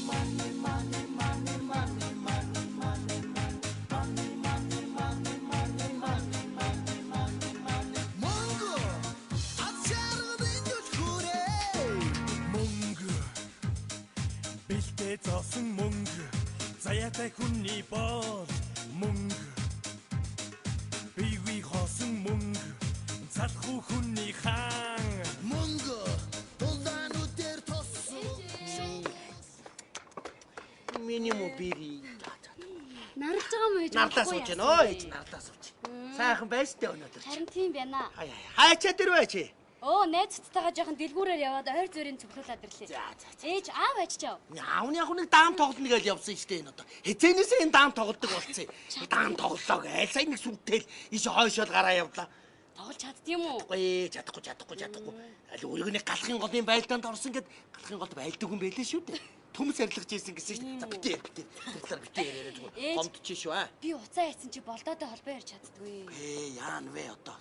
Money, money, money, money, money, money, money, money, money, money, money, money, money, money. Мөнгө аз жаргалын түлхүүрээ. Мөнгө бэлдээ зоосон мөнгө заяатай хүний бол мөнгө бивий хоосон мөнгө залхуу хүний хаан Мөнгө тулдаануудээр тоссон. Миний мобили. Нарлж байгаа мó ээж? Нарлаа сууж байна өө ээж, нарлаа сууж. Сайхан байж тээ өнөөдөр. Харин тийм байна. Хай хай. Хайчаа тэр байж. Өө, найзтайгаа жоохон дэлгүүрээр яваад ойр зүрийн цуглуулад ирлээ. За за. Ээж аав аччаа. Аавны яг нэг даам тоглоно гэж явсан шүү дээ энэ одоо. Хэзээнээсээ энэ даам тоглодог болсон. Даам тоглолоо гээл сая нэг сүнтэл иш хойшоол гараа явлаа. Тоглож чаддсан юм уу? Чадахгүй, чадахгүй, чадахгүй, чадахгүй. Аль өөрийг нэг галахын голын байлдаанд орсон гэд галахын голд байлдаг хүн байлээ шүү дээ. Төмс арилгаж ийсэн гэсэн шүү дээ. За битээ битээ. Тэр талаар битээ яриараа зүгээр. Ээж. Гомдчих шүү аа. Би уцаа хайцсан чи болдоотой холбоо ярьж чаддгүй. Ээ яана вэ одоо?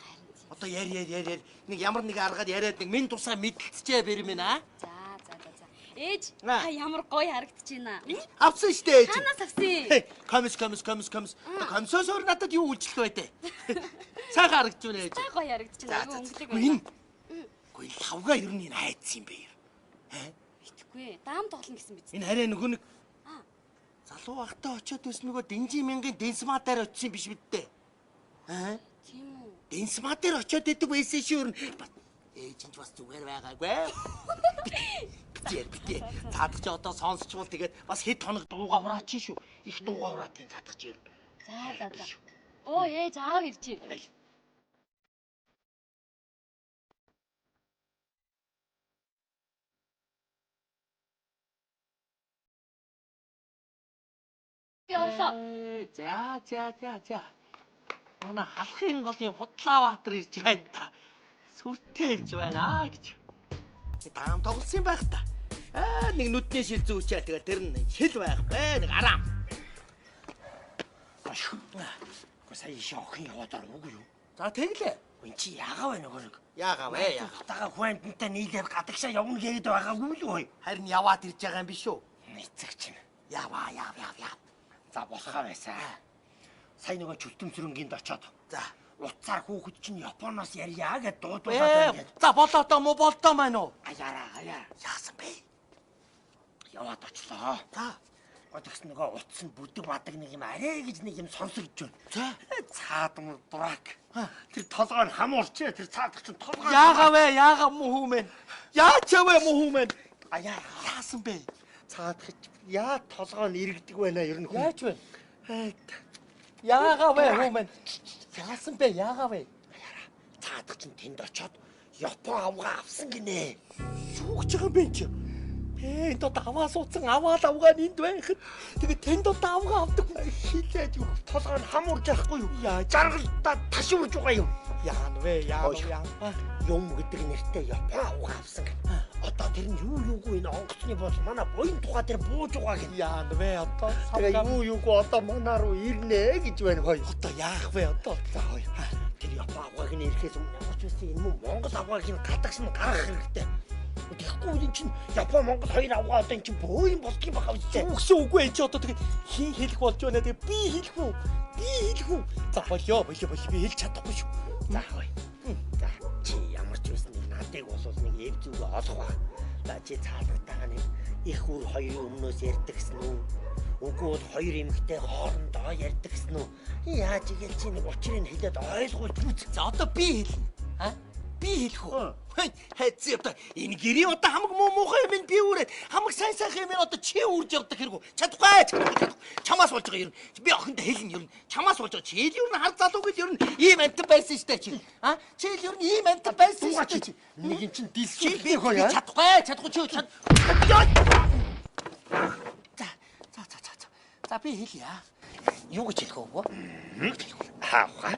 Одоо яри яри яри яри нэг ямар нэг аргаар яриад нэг минь тусаа мэдлцжээ бэр минь аа. За за за за. Ээж Аа. та ямар гоё харагдаж байна. Авсан шүү дээ ээж. Хаанаас авсан? Комис комис комис комис. Комсоос өөр надад юу үйлчлэх вэ дээ? Сайхан харагдаж байна ээж. Та гоё харагдаж За байна. Айгүй за. өнгөлөг Үгүй байна. энэ. Үгүй энэ лавга ер нь энэ хайцсан юм бэ ер. Итгэхгүй. Даам тоглоно гэсэн биз. Энэ хараа нөгөө нэг Аа. залуу багтаа очиод байсан нөгөө дэнжин мянган дэнсма дээр очисон биш мэдтэй. Аа? Тийм үү? Дэнсма дээр очиод идэг байсан шүү ер нь. Ээж нь ч бас зүгээр байгаагүй. Битээ битээ. Цаадах чи одоо сонсчвол тэгээд бас хэд хоног дууга ураач шүү. Их дууга ураад энэ цаадах чи ер нь. За за за. Оо ээж аав ирж байна. Би орлоо. За за за за. Манай халахын голын худлаа баатар ирж байна та. Сүртэй ирж байна гэж. Даам тоглосон юм байх та. Аа нэг нүдний шил зүүчээ тэгээ тэр нь шил байхгүй нэг араа. Ашгүй. Гэхдээ сая иш охин яваад ороогүй юу? За тэглээ. Үн чи яагаа вэ нөгөө нэг? Яагаа вэ яагаа. Тагаа хүн амьтантай нийлээд гадагшаа явна гээд байгаагүй л үү? Харин яваад ирж байгаа юм биш үү? Эцэг чинь. Яваа яв яв яв. За болохоо байсан. Сая нөгөө чөлтөмсрөнгийн очоод За. утсаар хүүхэд чинь Японоос ярья гэд дуудуулаад байна Ээ гэд. за болоо мó болдоо маань уу? Аяараа аяа. Яасан бэ? Яваад очлоо. За. Тэгсэн нөгөө утас нь бүдэг бадаг нэг юм арай гэж нэг юм сонсогдож байна. За. Цаад мөр дурак. Тэр толгой нь хамуурчээ. Тэр цаадах чинь толгой. Яагаа вэ? Яагаа муу хүмүүн? Яач вэ муу хүмүүн? Аяа. Яасан бэ? Цаадах яа толгой нь иргэдэг байна ер нь хүн. Яаж вэ? Яагаа вэ хүмүүн? Яасан бэ? Яагаа вэ? Цаадах чинь тэнд очоод Япон авгаа авсан гинэ. Юу гэж байгаа юм бэ энэ чи? Энд одоо аваа суудсан аваа л авгаа нь энд байхад тэгээ тэнд одоо авгаа авдаг. Хилээд юу толгой нь хамуурж яахгүй юу? Яа Жаргалдаа ташуурж байгаа юм. яана вэ? Яана Ой. яана. Юм гэдэг нэртэй Япон авгаа авсан гин. Одоо тэр нь юу юугүй энэ онгоцны бол манай буян тухай дээр бууж байгаа гин. Яана вэ одоо? Тэгээ юу юугүй одоо манаа руу ирнэ гэж байна хой. Одоо яах вэ одоо? За хой. Тэр Япон авгааг нь ирэхээс өмнө ямар ч байсан энэ мөн Монгол авгааг нь гадагш нь гаргах хэрэгтэй. Тэгэхгүй үл эн чинь Япон Монгол хоёр авгаа одоо эн чинь бөө юм болдгийг баха үстэй. Үгсэн үгүй энэ чи одоо тэгээ хин хэлэх болж байна. Тэгээ би хэлэх үү? Би хэлэх үү? За болёо болёо болёо би хэлж чадахгүй шүү. За хой. За чи ямар ч байсан нэг надыг болвол нэг эв зүгээ олох ба. За чи цаалгатайгаа нэг их үр хоёрын өмнөөс ярьдагсан үү? Үгүй бол хоёр эмэгтэй хоорондоо ярьдагсан үү? Яаж игээл чи нэг учрыг хэлээд ойлгуулж үз. За одоо би хэлнэ. А? Би хэлэх үү? Хайцсан одоо энэ гэрийн одоо хамаг муу муухай юм би үүрээд хамаг сайн сайхан юм одоо чи үүрж явдаг хэрэггүй. Чадахгүй чадахгүй чадахгүй. Чамаас болж байгаа юм. Би охиндоо хэлнэ ер нь. Чамаас болж байгаа. Чи л ер нь хар залуу гэл ер нь ийм амтан байсан шүү дээ чи. А? Чи л ер нь ийм амтан байсан шүү дээ чи. Нэг юм чин Чи дилсүү би хөө яа. чадахгүй чадахгүй чи чад. За за за за за. За би хэлье. Юу гэж хэлэх вэ? Хаавха.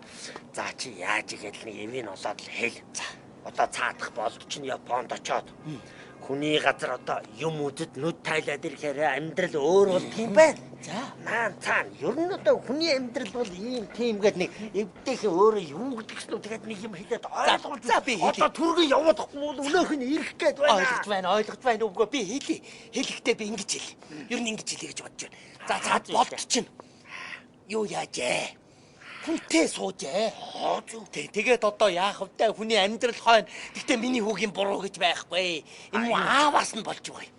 За чи яаж игээл нэг эвийг олоод л хэл. За. Одоо цаадах болд чинь Японд очоод Хүний газар одоо юм үдэд нүд тайлаад ирэхээр амьдрал өөр болдго юм байна. За. Наан цаана ер нь одоо хүний амьдрал бол ийм тийм гээд нэг эвдээхэн өөрөө юу гэдэг ч нү тэгээд нэг юм хэлээд ойлгуулж. За, би хэлье. Одоо түргэн яваад бол өнөөх нь ирэх гээд байна. Ойлгож байна, ойлгож байна үгүй би хэлье. Хэлэхдээ би ингэж хэл. Ер нь ингэж хэлье гэж бодож байна. За, за болд чинь. Юу яажээ? Хүнтэй суужээ. Хоо зүг. Тэ, тэгээд одоо яах вэ? Хүний амьдрал хойно. Гэхдээ миний хүүгийн буруу гэж байхгүй. Энэ муу ааваас нь болж байгаа юм.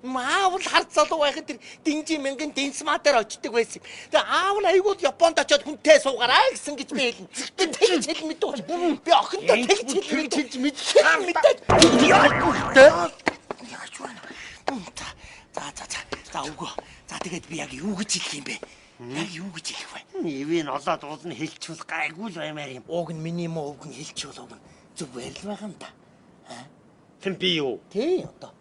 Юм аав л хар залуу байхад тэр динжи мянган дэнсмаа дээр очдөг байсан юм. Тэгээ аав нь айгууд Японд очиод хүнтэй суугаарай гэсэн гэж би хэлнэ. Би тэгж хэл мэддэг. Би охиндоо тэгж хэл Тэгж хэлж мэддэг. мэддэг. Яаж байна? За за за за үгүй. За тэгээд би яг юу гэж хэлэх юм бэ? Яг юу гэж хэлэх вэ? Эвийг олоод уулна хэлчихвэл гайгүй л баймаар юм. Уг нь миний муу өвгөн хэлчихвэл уг нь зүгээр л байгаа юм да. Тэм би юу? Тий одоо.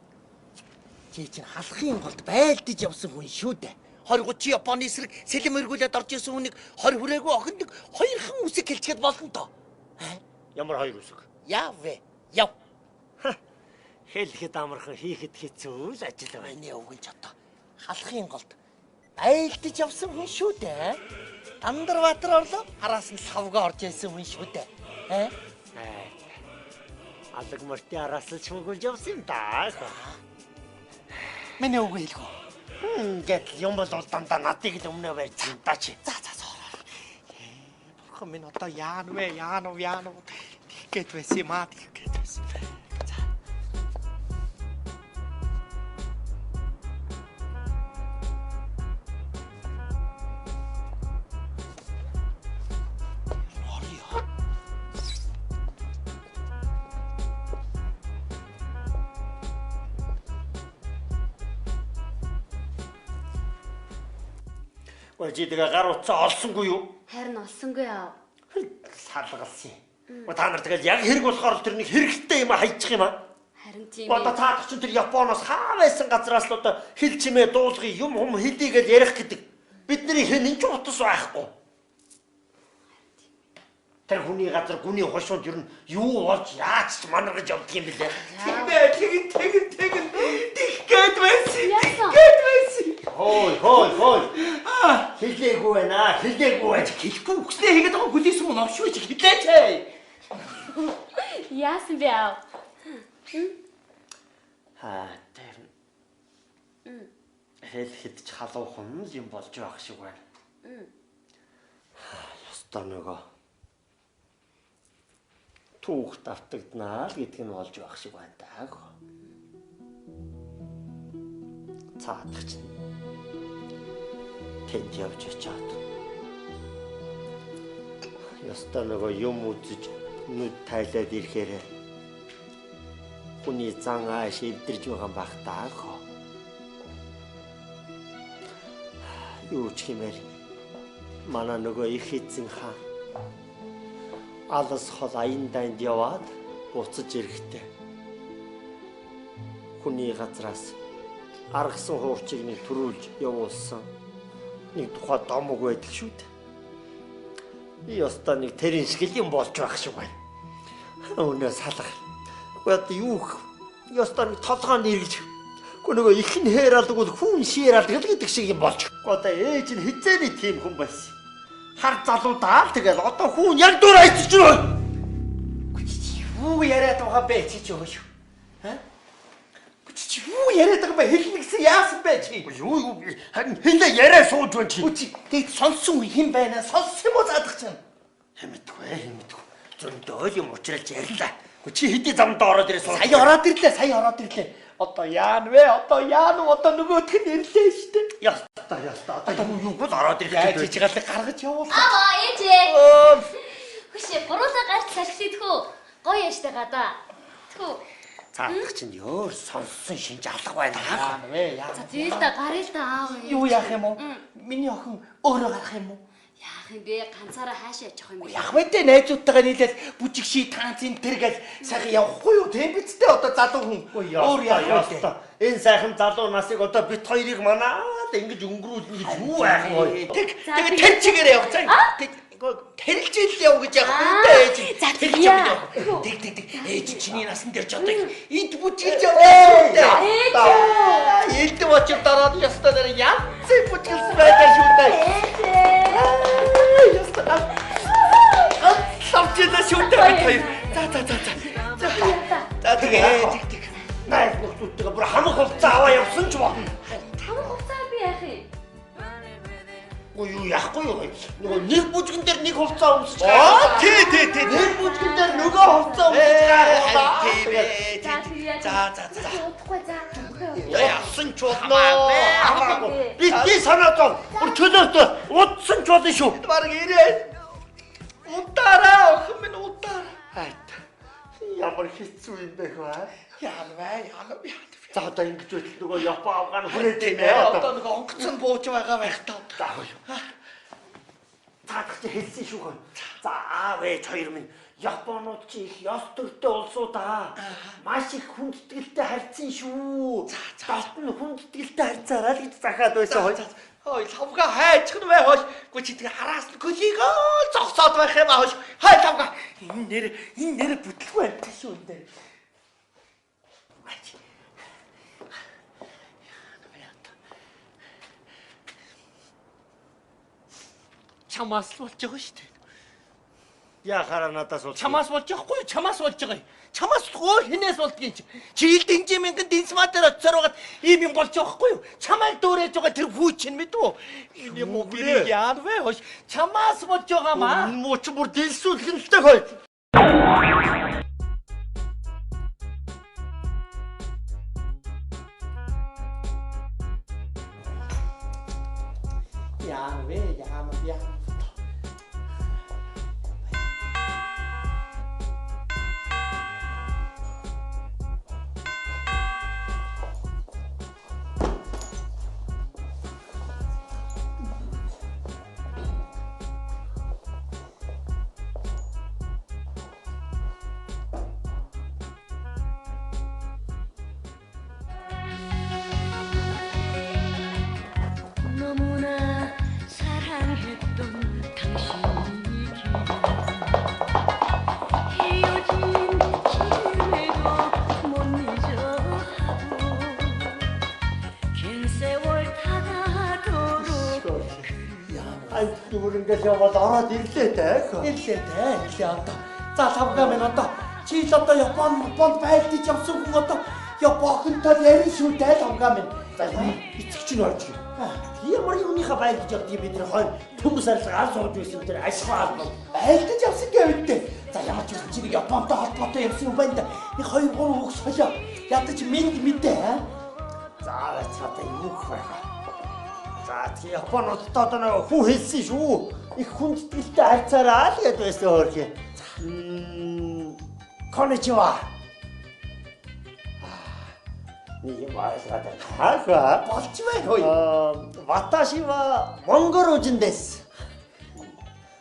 Чи чинь халахын голд байлдаж явсан хүн шүү дээ. 20 30 Японы эсрэг сэлэм эргүүлээд орж исэн хүнийг 20 хүрээгүй охинд нэг хоёрхан үсэг хэлчихэд болно доо. Ямар хоёр үсэг? Яв вэ? Яв. Хэлэхэд амархан хийхэд хэцүү л ажил байна. Миний өвгөн ч одоо халахын голд байлдаж явсан хүн шүү дээ. Дандар Баатар орлоо араас нь лавга орж исэн хүн шүү дээ. Аа? Алаг мөртийн араас л шүгүүлж явсан юм да. Миний өвгөн хэлэх үү? Ингээд юм бол дандаа надыг л өмнөө барьж юм да чи. За за за. Бурхан минь одоо яана вэ? Яана уу? Яана уу? Тэгэх гээд байсан юм аа, тэгэх гээд байсан. За. Орё. Ой чи тэгээ гар утсаа олсонгүй юу? Харин олсонгүй аав. Салгалсан. Өө та нар тэгэл яг хэрэг болохоор тэр нэг хэрэгтэй юм хайчих юм аа. Харин тийм Одоо ээ. цаадах чинь тэр Японоос хаа байсан газраас л одоо хил чимээ дуулгын юм хум хэлий гэж ярих гэдэг. Бидний хэн энэ ч утас байхгүй. Тэр хүний газар гүний хошуунд ер нь юу болж яаж ч манаргаж явдаг юм бэлээ. Тийм ээ, тэгин тэгин тэгин тэгэх гээд байсан. Яасан? Тэгэх гээд байсан. Хой хой хой. Хэлээгүй байна. Хэлээгүй байна. Хэлэхгүй үгснээ хийгээд байгаа хүлээсэн мөн овшгүй чи хэлээч ээ. Яасан бэ аав? Аа тэр. Хэлэхэд ч халуухан л юм болж байх шиг байна. Ёстой нөгөө түүх давтагднаа л гэдэг нь болж байх шиг байна даа. Цаадах чинь тэнд явж очиад ёстой нөгөө юм үзэж нүд тайлаад ирэхээр хүний зан ааш эвдэрж байгаа юм байх даа. Юу ч хэмээр манай нөгөө их эзэн хаан алас хол аян дайнд яваад буцаж ирэхдээ хүний газраас аргасан хуурчийг нэг төрүүлж явуулсан нэг тухай домог байдаг шүү дээ. Би ёстой нэг тэрэн шиг л юм болж байх шиг байна. Өнөө салах. Үгүй одоо юу гэх? Ёстой нэг толгойн эргэж. Үгүй нөгөө их нь хээр алдаг бол хүн шээр алдаг л гэдэг шиг юм болж. Үгүй одоо ээж нь хизээний тийм хүн байсан. Хар залуу даа л тэгэл одоо хүн яг дур айцч байна. Юу яриад байгаа бэ чи чи юу? Аа? Чи юу яриад байгаа бэ? Хэлнэ гэсэн яасан бэ чи? Юу юу харин хэлээ яриа сууж байна чи. Үгүй чи тэгэд сонссон хүн хэн байна? Сонссон юм уу заадах чинь? Хэмэтгүй хэмэтгүй. Зөндөө юм учралж ярьлаа. Үгүй чи хэдий замд ороод ирээ сууж. Сая ороод ирлээ, сая ороод ирлээ. Одоо яана вэ? Одоо яана вэ? Одоо нөгөөх нь ирлээ шүү дээ. Ёстой ёстой. Одоо юу юу бол ороод ирэх Яаж гэж хийж галыг гаргаж явуулах. Аав ээжээ. Өө, Хөшөө гуруулаа гарч салхилээ тхүү. Гоё яштай гадаа. Тхүү. Цаадах чинь өөр сонссон шинж алга байна. Яана вэ? Яана. За тэгэл та гарыг л та аав. ээж. Юу яах юм уу? Миний охин өөрөө гарах юм уу? Яах юм бэ? Ганцаараа хаашаа очих юм бэ? Яах вэ дээ найзуудтайгаа нийлээл бүжиг ши танцын тэр гэл сайхан явахгүй юу? Тийм биз дээ одоо залуу хүн. Өөр яах вэ дээ? Энэ сайхан залуу насыг одоо бит хоёрыг манаад ингэж өнгөрүүлнэ гэж юу яах вэ? Тэг За, тэгээ тэг. тэр чигээрээ явах. За. Тэг Тэрэлж ил яв гэж яах вэ дээ ээж. За, Тэрэлж тэгье. яв гэж. Тэг тэг тэг. Ээж чиний насан дээр ч одоо эд бүжгэлж яваа шүү дээ. Ээж. Элдв очив дараад ёстой нэр янзын бүжгэлсэн байлаа шүү дээ. Ээж. Ёстой. Ганц лавчилаа шүү дээ бид хоёр. За за за за. За. За тэгээ тэг тэг. Найз нөхдөдтэйгээ бүр хамаг хувцас аваа явсан ч болно. Хамаг хувцас би яах юм? Үгүй юу яахгүй юу? Нөгөө нэг бүжгэн дээр нэг хувцас өмсөж Оо тий тий тий. Нэг бүжгэн дээр нөгөө хувцас өмсөж гайхуулаа. Тийм ээ. За тэгье. За за за. Удахгүй за. Явсан ч болно. Хамаагүй. Хамаагүй. Би тий санаа зов. Бүр чөлөөтэй удсан ч болно шүү. Бараг ирээ. Удаараа охин минь удаараа. Айт. Ямар хэцүү юм бэ хөө. Яана вэ? Яана яана. За одоо ингэж байтал нөгөө Япон авгаан хүрээд Тийм юм ээ. ээ. Одоо нөгөө онгоц нь бууж байгаа байх та. За хоёр. Цаадах чи хэлсэн шүү хөө. За аав ээж хоёр минь Японууд чи их ёс төртэй улсууд аа. Маш их хүндэтгэлтэй харьцсан шүү. Долт нь хүндэтгэлтэй харьцаарай л гэж захаад байсан хөө. Ой, лавга хайчих нь бай хоош. Гү чи тэгээ хараас нь көлийгөө зогсоод байх юм аа хоош. Хай лавга. Энэ нэр бүтлгүй амт шүү энэ дээр. Ач. Чамаас л болж байгаа шүү дээ. Яхаараа надаас бол Чамаас болж байхгүй юу? Чамаас болж байгаа юм. Чамаас өөр хинээс болдгийг чи. Чи ил дэнжи мянган дэнсмаа дээр очисоор байгаад ийм юм болж байгаа байхгүй юу? Чамайг дөөрэж байгаа тэр хүү чинь мэдв үү? Энэ юм уу би яан вэ? Хош чамаас болж байгаа маа. муу чи бүр дэлсүүлэх нь л дээ хөө. Яан вэ? Яан яан. 너무나 사랑했던 당신이 헤어진 지금에도 못 잊어하고 긴 세월 다가도록 Ай зүгээр ингээд яваад ороод ирлээ дээ. Ирлээ дээ. Ирлээ одоо. За лавга минь одоо чи л одоо Японд байлдаж явсан хүн одоо Японтой ярина шүү дээ лавга минь. За эцэг чинь орж ир. Ямар юуныхаа байлдаж явдгийг бид нар хойно төмөс арилга ал сууж байсан тэр ашгүй албан. Байлдаж явсан гэвэдтэй. За ямар ч байсан чи нэг Японтой холбоотой явсан юм байна да. Нэг 2 3 үг солио. Ядаж минь мэдээ аа. За одоо юу гэх вэ? За тий Японуудтай одоо нэг хүн хэлсэн шүү. Их хүндэтгэлтэй харьцаарай л гэдээ байсан хөөрхий. Коничива. Нэг юм ойлгоод байна. Хаахаа. Болж байна хөөе. 私はモンゴル人です。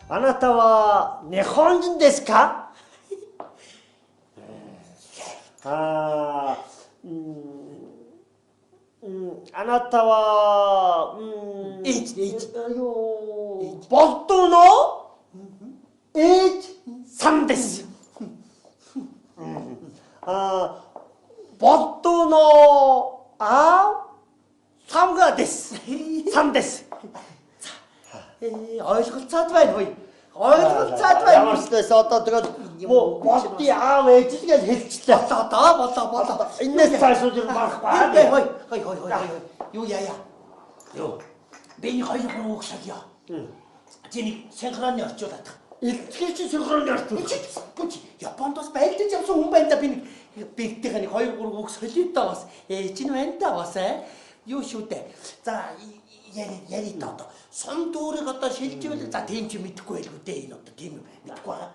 あなたは日本人ですか？あー、あなたは、 Ээж ээж. юу болдуу нөө ээж санです。あー、болдуу нөө аав самгаです。санです。 Ээ ойлголцоод байна хөөе. Ойлголцоод байна. Ямар ч байсан одоо тэгэл болдын аав ээж л гэж хэлчихлээ. Болоо доо болоо болоо. Энээс цааш үл барахгүй. Хөөе хөөе хөөе хөөе хөөе. Юу яа яа. Юу? Би нэг 2 3 үг солио. Чи нэг синхроны орчуулад. Илтгэл чи синхроны орчуул. Чи бүч Японд бас байлдаж явсан хүн байна да би нэг бэгтэйгээ нэг 2 3 үг солио доо бас. Ээж нь байна да бас аа. Юу шүү дээ. За яри яри доо одоо. Сум дүүрийг одоо шилжүүл за тийм чи мэдэхгүй байлгүй дээ энэ одоо тийм юм мэдэхгүй байгаа.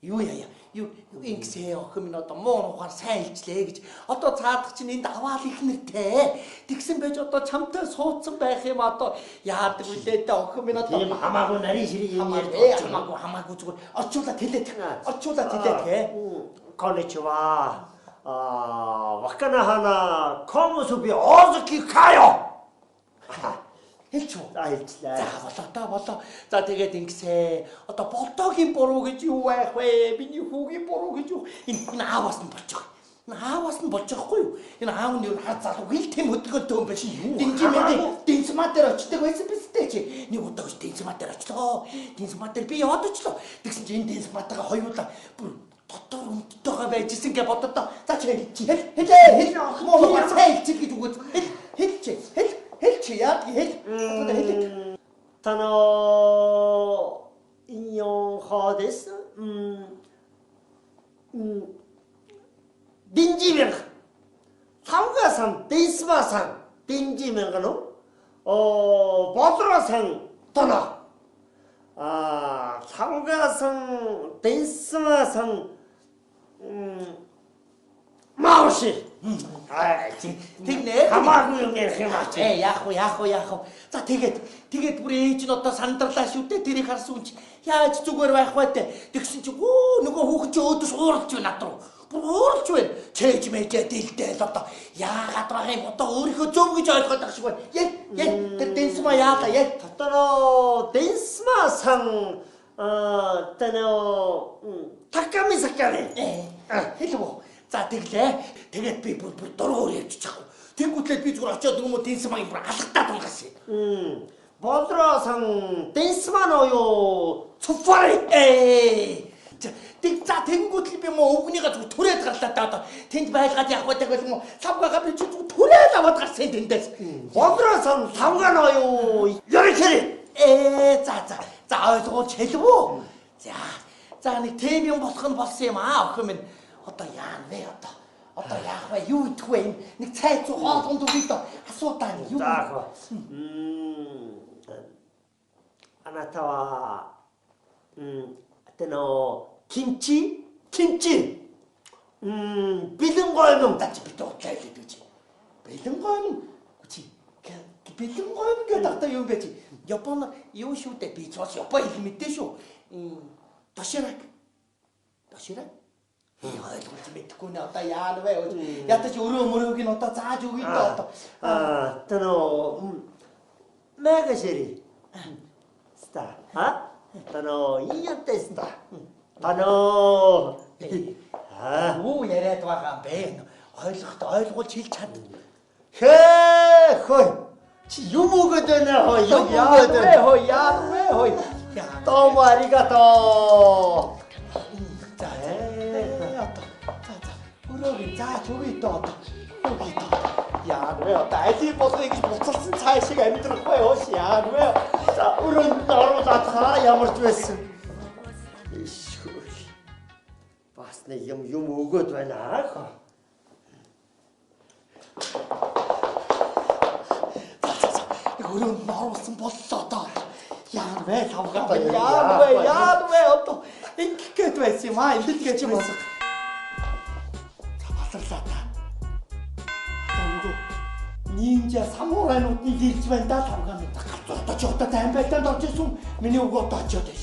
Юу яа яа. Юу ингэсээ охин минь одоо муу нухаар сайн илчлээ гэж одоо цаадах чинь энд аваал их нэртэй. Тэгсэн байж одоо чамтай суудсан байх юм одоо яадаг вүлээ дээ охин минь одоо Тийм хамаагүй нарийн ширээ юм ярьж хамаагүй хамаагүй хамаагүй зүгээр орчуулаад хэлээд орчуулаад хэлээд гэ. こんにちは。あー、若菜花、小結び大関かよ。Хэлч үү? За хэлчлээ. За болоо та болоо. За тэгээд ингэсэ. Одоо болдоогийн буруу гэж юу байх вэ? Миний хүүгийн буруу гэж юу? Энэ ааваас нь болж байгаа. Энэ ааваас нь болж байгаа хгүй юу? Энэ аав нь юу хар залуу хил тэм хөдөлгөөнтэй юм байна. Динжимээ динсма дээр очдог байсан биз дээ чи. Нэг удаа гэж динсма дээр очлоо. Динсма дээр би яваад очлоо. Тэгсэн чи энэ динсматайгаа хоёулаа бүр дотор өмдтэйгээ байжсэн гэж бододоо. За чи хэл хэл хэл муу муу хэлчих гэж үгөөд хэл хэл чи хэл хэл чи яа хэл одоо хэл たのインヨンです。 딘지명 삼가산 딘스마산 딘지명가노 보드라산 떠나 아 삼가산 딘스마산 마우시 Аа тэгнэ хамаагүй юм ярих юм аа чи. Яах вэ яах вэ яах вэ. За тэгээд тэгээд бүр ээж нь одоо сандарлаа шүү дээ. Тэрийг харсан юм чи яаж зүгээр байх вэ те. Тэгсэн чи гүү нөгөө хүүхэн чи өөдөөс ууралж байна над руу. Бүр ууралж байна. Чээж мэжээ дэлдээл одоо яагаад байгаа юм одоо өөрийнхөө зөв гэж ойлгоод байгаа шиг байна. Яг яг тэр дэнсма яалаа яг дотороо дэнсма сан танаа таками сакари. Хэлв үү? За тэглээ. Тэгээд би бүр бүр дургуур явчих. Тэнгүүтлээ би зүгээр очиод нөгөө дэнсмагийн бүр алгатаад унгасан. Болроо сан дэнсма ноё цуфари. Тэг за тэнгүүтэл би мó өвгнийгээ зүгээр түрээд гарлаа да одоо. Тэнд байлгаад явах гэдэг бол мó лавгагаа би зүгээр түрээд аваад гарсан тэндээс. Болроо сан лавга ноё ярихэрэ. За за. За ойлгуулж хэлв үү? За. За нэг тийм юм болох нь болсон юм аа охин минь. Одоо яана вэ одоо? Одоо яах вэ? Юу идэх вэ? Нэг цай цуу хоол унд өгье доо. Асуудаа нэг юу. За. あなたは 김치 김치 бэлэн гоймон за чи бид удлаа хэлээд үгүй. Бэлэн гоймон чи бэлэн гоймон гэдэг одоо юу юм бэ чи? Япон юу шүү дээ? Би ч бас Япон хэл мэдээ шүү. Доширак. Доширак. Ойлгож мэдэхгүй нэ одоо яана вэ? Ядаж өрөө мөрөөг нь одоо зааж өгье доо одоо. Аа тано мэгашери. Ста. А? Тано иянтэста. Тано. Аа юу яриад байгаа юм бэ? Ойлгоход ойлгуулж хэлж чад. Хээ хой. Чи юм өгöd байна хой. Юм өгöd байна хой. Яана вэ хой. Домо аригато. За одоо. За за. Өрөөг зааж өгье доо одоо. Өгье доо. Яана вэ одоо алийг болгоё гэж буцалсан цай шиг амьдрах вэ? Хоош яана вэ? За өрөөнд оруулаад хаа ямар ч байсан. Бас нэг юм юм өгöd байна аа. За за за. Нэг өрөөнд нь оруулсан боллоо доо. Яана вэ лавгаа? Яана вэ? Яана вэ одоо? Ингэх гээд байсан юм аа. Ингэх гэж юм болсон. За баларлаа та. Одоо нөгөө нинжа самурайнууд нэг ирж байна да лавгаа минь. Галзуу одоо чи одоо тайм байлдаанд орж ирсэн. Миний өгөө одоо очиод байж.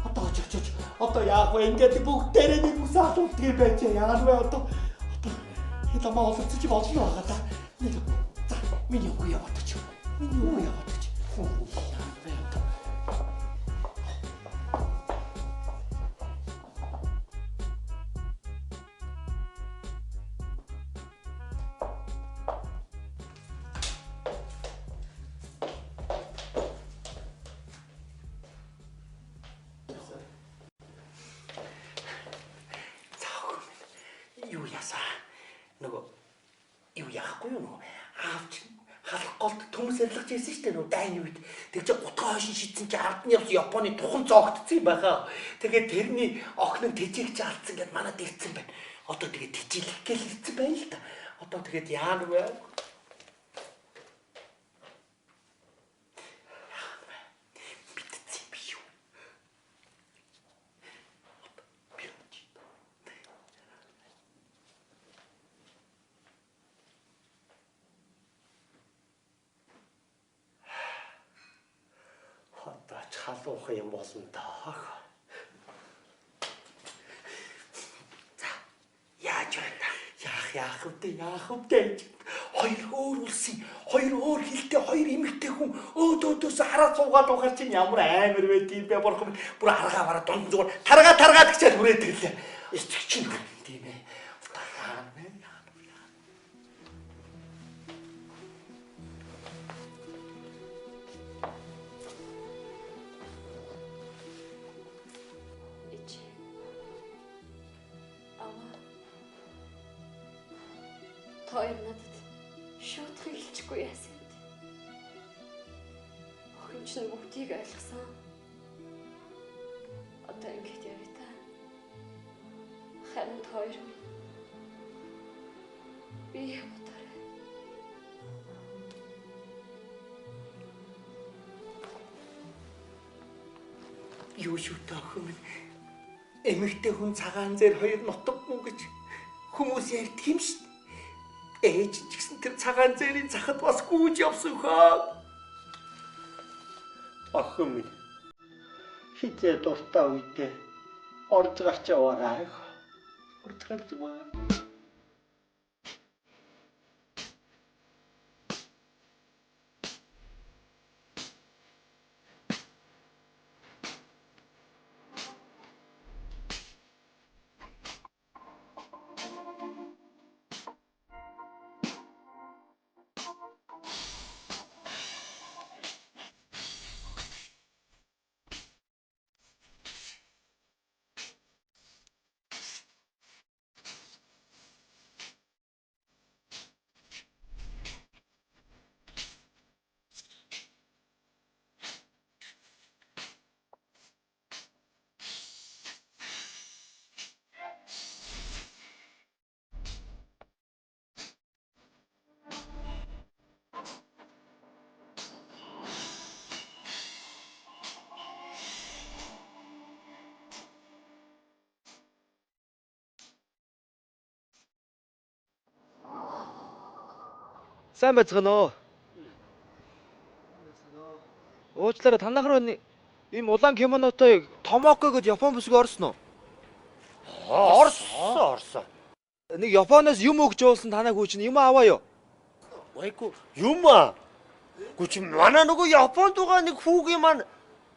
Одоо очиж очиж. Одоо яах вэ? Ингээд бүгдээрээ нэг үс асуултыг юм байж. Яагаад вэ одоо? Одоо хэд амаа олцож болно байгаа да. Нэг за миний өгөө яваад очив. Миний өгөө яваад очив. Яагаад вэ одоо? Нөгөө юу яахгүй юу нөгөө аав чинь халах голд төмс арилгаж ирсэн шүү дээ нөгөө дайны үед. Тэг чи гутгаа хойшин шидсэн чи ард нь явсан Японы тухан зоогдсон юм байхаа. Тэгээд тэрний охин нь тэжээгч алдсан гэд манад ирсэн байна. Одоо тэгээд тэжээлэх гээл ирсэн байна л да. Одоо тэгээд яана вэ? Яана вэ? Мэдсэн би юу? Одоо би Одоо чалуух юм болно даа. За яаж байна? Яах яах вэ? Яах вэ? Хоёр өөр улсын Хоёр өөр хилтэй хоёр эмэгтэй хүн өөдөөдөөс хараад суугаад ухаар чинь ямар амар байд юм бэ бурхан минь. Бүр аргаа бараа дунд зүгээр таргаа таргаад гэчээд хүрээд ирлээ. Эцэг чинь тийм ээ. Яана вэ? Ич. Аваа. Та хоёр надад шуутхыг хэлчихгүй яасан юм бэ? Охин чинь бүгдийг ойлгосон. Одоо ингэж явъя та. Харин та хоёр минь би явтарай. Юу шүү дээ охин минь. Эмэгтэй хүн цагаан зэр хоёр нутаггүй гэж хүмүүс ярьдаг юм шүү. Ээж ч гэсэн тэр цагаан зэрийн цахад бас гүйж явсан хаа. Охин минь хизээ дуртай үедээ орж гарч яваарай. Орж гарч яваа. Сайн байцгаана уу? Уучлаарай танах руу нэг ийм улаан кимонотой Томоко гэж Япон бүсгүй орсон уу? Орсон орсон. Нэг Японоос юм өгч явуулсан танаа хүү чинь юм аваа юу? Вайку юм аа. Гү чи манай нөгөө Японд байгаа нэг хүүгийн маань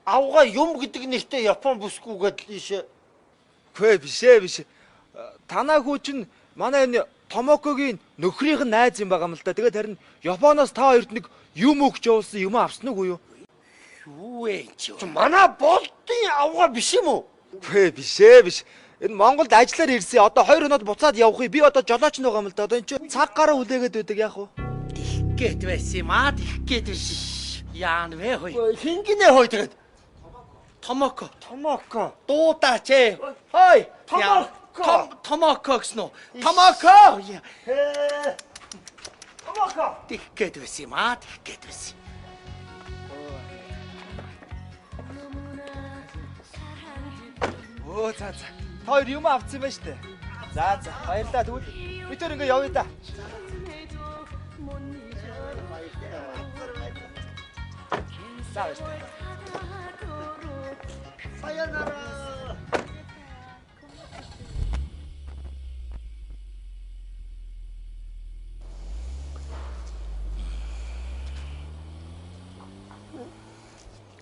авгаа юм гэдэг нэртэй Япон бүсгүйгээд л ийшээ. Үгүй биш ээ биш. Танаа хүү чинь манай энэ Томокогийн нөхрийнх нь найз юм байгаа юм л да. Тэгээд харин Японоос та хоёрт нэг юм өгч явуулсан юм авсан уу юу? Юу вэ чи? Чи манай болдын авгаа биш юм уу? Үгүй биш ээ биш. Энэ Монголд ажиллаар ирсэн. Одоо 2 хоноод буцаад явах юм. Би одоо жолооч нэг юм л да. Одоо энэ чинь цаг гараа хүлээгээд байдаг яах вэ? Гээд байсан юм аа, тих гээд байсан. Яана вэ хой? Хингинэ хой тэгээд. Томоко. Томоко. Дуудаач ээ. Хой. Томоко. Томоко гэсэн үү? Томоко. Хээ. Томоко. Тих гээд байсан юм аа, тих гээд байсан. Өө за за. Та хоёр юм авсан юм байна штэ. За за баярлалаа. Тэгвэл бид тэр ингээ явъя да. За баярлалаа. Саянара.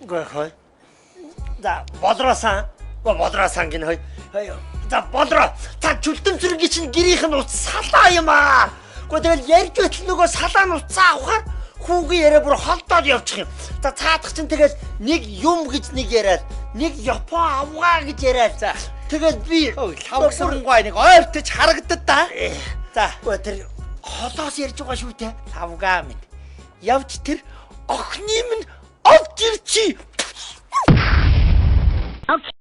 Гой хой. За болроосан. Болроосан гин хой. За болроо. Та чүлтэмцэргийн чинь гэрийнх нь уц салаа юм аа. Гэхдээ тэгэл ярьж байтал нөгөө салаа нь уцаа авахар хүүгийн яриа бүр холдоод явчих юм. За цаадах чинь тэгэл нэг юм гэж нэг яриад, нэг Япон авгаа гэж яриад. За. Тэгэл би Лавгсан гой нэг ойртож харагдад та. За. Гэхдээ тэр холоос ярьж байгаа шүү дээ. Лавгаа минь. Явж тэр охины минь олж ирчи.